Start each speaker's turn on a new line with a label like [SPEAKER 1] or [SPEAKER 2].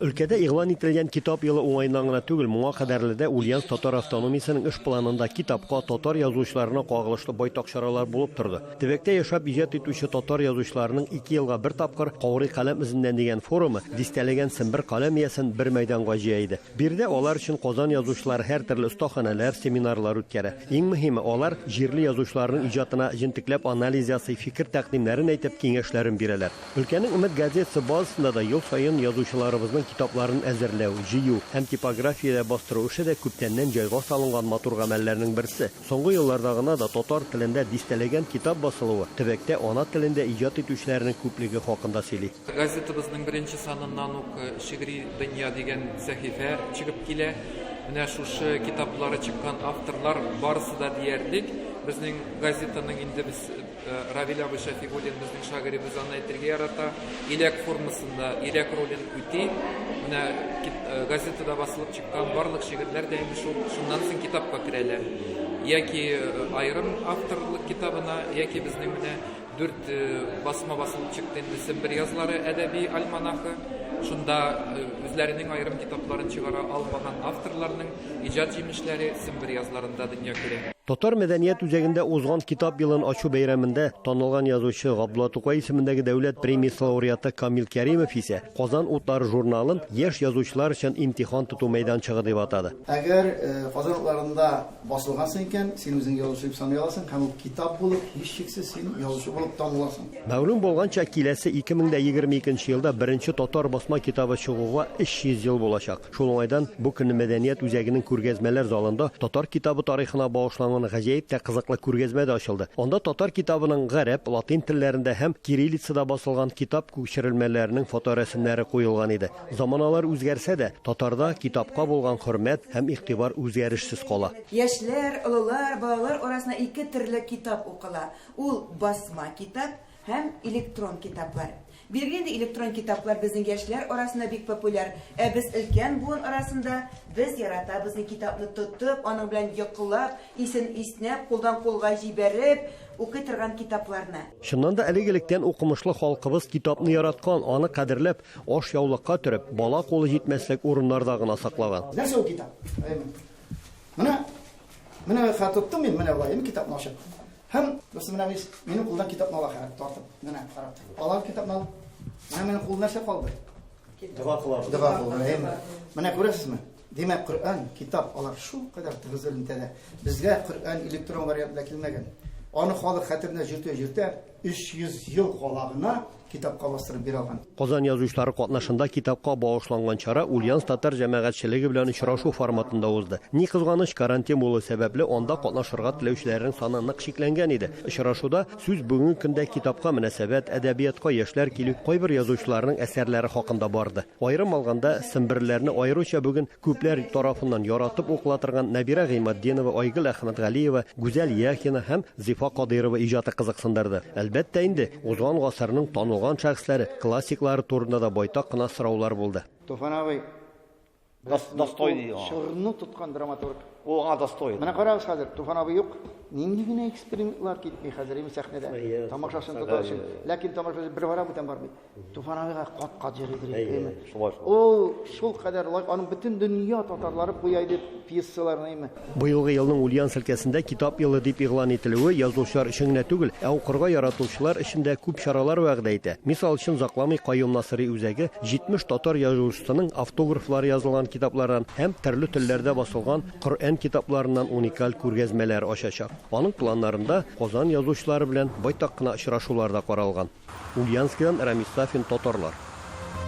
[SPEAKER 1] Өлкәдә игълан ителгән Китап елы уңаеннан гына түгел, моңа кадәрле дә Ульяновск татар автономиясенең эш планында китапка, татар язучыларына кагылышлы байтак чаралар булып торды. Төбәктә яшәп иҗат итүче татар язучыларының ике елга бер тапкыр Каурый каләм эзеннән дигән форумы дистәләгән Сембер каләм иясен бер мәйданга җыя иде. Биредә алар өчен Казан язучылары һәртөрле остаханәләр, семинарлар үткәрә. Иң мөһиме, алар җирле язучыларның иҗатына җентекләп анализ ясый, фикер-тәкъдимнәрен әйтеп, киңәшләрен бирәләр. Өлкәнең Өмет газетасы базасында да ел саен язучыларыбызның китапларын әзерләү, җыю һәм типографиядә бастыру эше дә күптәннән җайга салынган матур гамәлләрнең берсе. Соңгы елларда гына да татар телендә дистәләгән китап басылуы төбәктә ана телендә иҗат итүчеләрнең күплеге хакында сөйли.
[SPEAKER 2] Газетабызның беренче саныннан ук Шигъри дөнья дигән сәхифә чыгып килә. Менә шушы китаплары чыккан авторлар барысы да диярлек безнең газетаның инде без Равил абый Шәфигуллин безнең шагыйребез аны әйтергә ярата. Иләк формасында иләк ролен үти. Менә газетада басылып чыккан барлык шигырьләр дә инде шул шуннан соң китапка керәләр. Яки аерым авторлык китабына, яки безнең менә дүрт басма басылып чыкты инде Сембер язлары әдәби альманахы. Шунда үзләренең аерым китапларын чыгара алмаган авторларның Иҗат җимешләре Сембер язларында дөнья күрә.
[SPEAKER 1] Татар мәдәният үзәгендә узган Китап елын ачу бәйрәмендә танылган язучы, Габдулла Тукай исемендәге дәүләт премиясе лауреаты Камил Кәримов исә Казан утлары журналын яшь язучылар өчен имтихан тоту мәйданчыгы дип атады.
[SPEAKER 3] Әгәр Казан утларында басылгансың икән, син үзеңне язучы дип саный аласың һәм ул китап булып, һичшиксез, син язучы булып таныласың.
[SPEAKER 1] Мәгълүм булганча, киләсе 2022 елда беренче татар басма китабы чыгуга 300 ел булачак. Шул уңайдан бу көнне мәдәният үзәгенең күргәзмәләр залында татар китабы тарихына багышланган гаҗәеп тә кызыклы күргәзмә дә ачылды. Анда татар китабының гарәп, латин телләрендә һәм кириллицада басылган китап күчерелмәләренең фоторәсемнәре куелган иде. Заманалар үзгәрсә дә, татарда китапка булган хөрмәт һәм игътибар үзгәрешсез кала.
[SPEAKER 4] Яшьләр, олылар, балалар арасында ике төрле китап укыла. Ул басма китап һәм электрон китаплар. Билгеле инде, электрон китаплар безнең яшьләр арасында бик популяр, ә без өлкән буын арасында без яратабыз ни китапны тотып, аның белән йоклап, исен иснәп, кулдан кулга җибәреп укый торган китапларны.
[SPEAKER 1] Чыннан да, элек-электән укымышлы халкыбыз китапны яраткан, аны кадерләп, ашъяулыкка төреп, бала кулы җитмәслек урыннарда гына саклаган.
[SPEAKER 3] Нәрсә ул китап? Әйеме? Менә, менә хәзер тоттым мин, менә болай, китапны ачып. Һәм, дустым, менә бит минем кулдан китапны ала хәзер, тартып, менә карап. Ала китапны алып. Менә минем кул нәрсә калды?
[SPEAKER 1] Дога кылабыз.
[SPEAKER 3] Дога кылабыз, әйеме? Менә күрәсезме? Димәк, Коръән, китап, алар шул кадәр тыгыз элемтәдә. Безгә Коръән электрон вариантында килмәгән. Аны халык хәтеренә җөртә-җөртә 300 ел кала гына китапка бастырып бирә алган.
[SPEAKER 1] Казан язучылары катнашында китапка багышланган чара Ульяновск татар җәмәгатьчелеге белән очрашу форматында узды. Ни кызганыч, карантин булу сәбәпле, анда катнашырга теләүчеләрнең саны нык чикләнгән иде. Очрашуда сүз бүгенге көндә китапка мөнәсәбәт, әдәбиятка яшьләр килү, кайбер язучыларның әсәрләре хакында барды. Аерым алганда, семберләрне аеруча бүген күпләр тарафыннан яратып укыла торган Нәбирә Гыйматдинова, Айгөл Әхмәтгалиева, Гүзәл Яхина һәм Зифа Кадыйрова иҗаты кызыксындырды. Әлбәттә инде, узган гасырның танылган шәхесләре, классиклары турында да байтак кына сораулар булды.
[SPEAKER 3] Туфан абый,
[SPEAKER 5] Достой ди аңа.
[SPEAKER 3] Чорны тоткан драматург.
[SPEAKER 5] Ул аңа достой.
[SPEAKER 3] Менә карагыз хәзер, Туфан абый юк. Нинди генә экспериментлар китми хәзер инде сәхнәдә. Тамашачыны тотар өчен. Ләкин тамашачы бер бара, бүтән бармый. Туфан абыйга кат-кат җырлыйдыр инде, әйеме?
[SPEAKER 5] Шулай шул.
[SPEAKER 3] Ул шул кадәр лайк, аның бөтен дөнья татарлары куя иде пьесаларын, әйеме?
[SPEAKER 1] Быелгы елның Ульяновск өлкәсендә Китап елы дип игълан ителүе язучылар өчен генә түгел, ә укырга яратучылар өчен дә күп чаралар вәгъдә итә. Мисал өчен, озакламый Каюм Насыйри үзәге 70 татар язучысының автографлары язылган китаплардан һәм төрле телләрдә басылган Коръән китапларыннан уникаль күргәзмәләр ачачак. Аның планнарында Казан язучылары белән байтак кына очрашулар да каралган. Ульяновскидан Рамис Сафин, Татарлар.